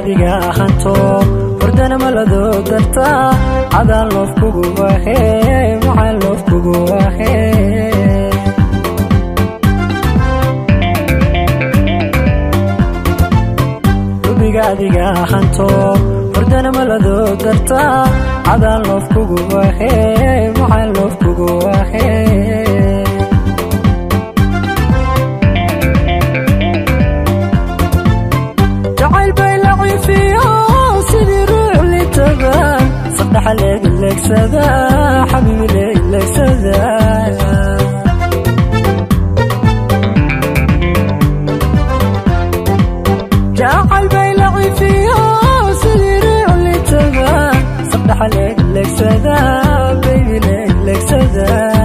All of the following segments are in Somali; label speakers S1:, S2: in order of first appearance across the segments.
S1: Adiga hanto hurdana malado darta adaan loof kugu wahe maxaa loof kugu wahe. Lubiga adiga hanto hurdana malado darta adaan loof kugu wahe maxaa loof kugu wahe. حبيبي ليلك سدا جعل بيلعي فيها سرير اللي تبا صدح ليلك سدا بيبي ليلك سدا.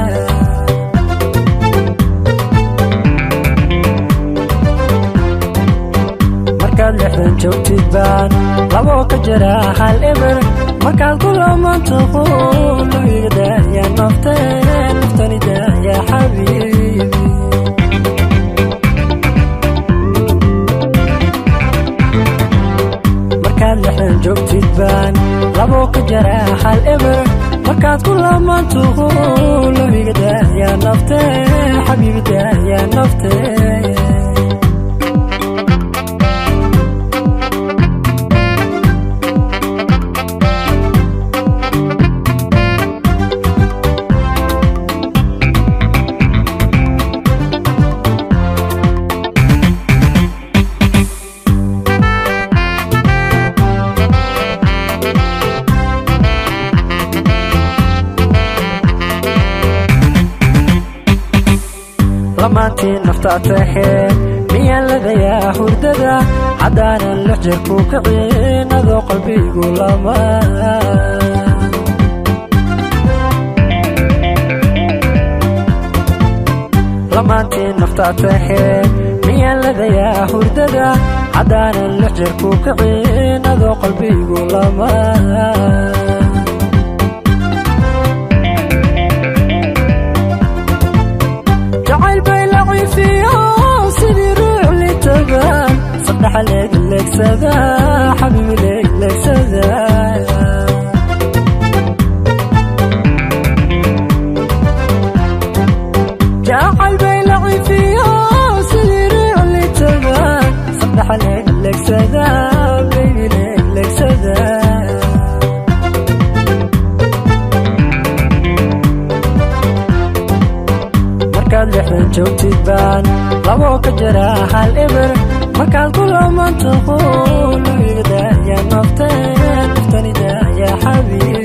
S1: Markaad lixdan joogtid baan labo ka jira hal eber markaad ku lamaanto quuliga daaya nafteen naftani daaya xabiibi. Markaad lixdan joogtid baan labo ka jira hal eber markaad ku lamaanto quuliga daaya nafteen xabiibi daaya nafteen. Lamaantii nafta tahe miyaan ladayaa hurdada haddaanan lix jeer ku kicin adoo qalbigu lama. Lamaantii nafta tahe miyaan ladayaa hurdada haddaanan lix jeer ku kicin adoo qalbigu lama. حبيبي ليلك سدا جعل بيلعي فيها سرير اللي تبا صدح ليلك سدا بيبي ليلك سدا. Markaad lixdan joogtid baan labo ka jira hal eber markaad ku lamaanto quuliga daaya nafteen naftani daaya xabiibi.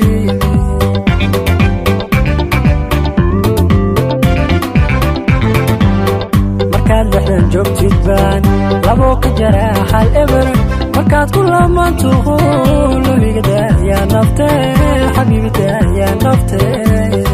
S1: Markaad lixdan joogtid baan labo ka jira hal eber markaad ku lamaanto quuliga daaya nafteen xabiibi daaya nafteen.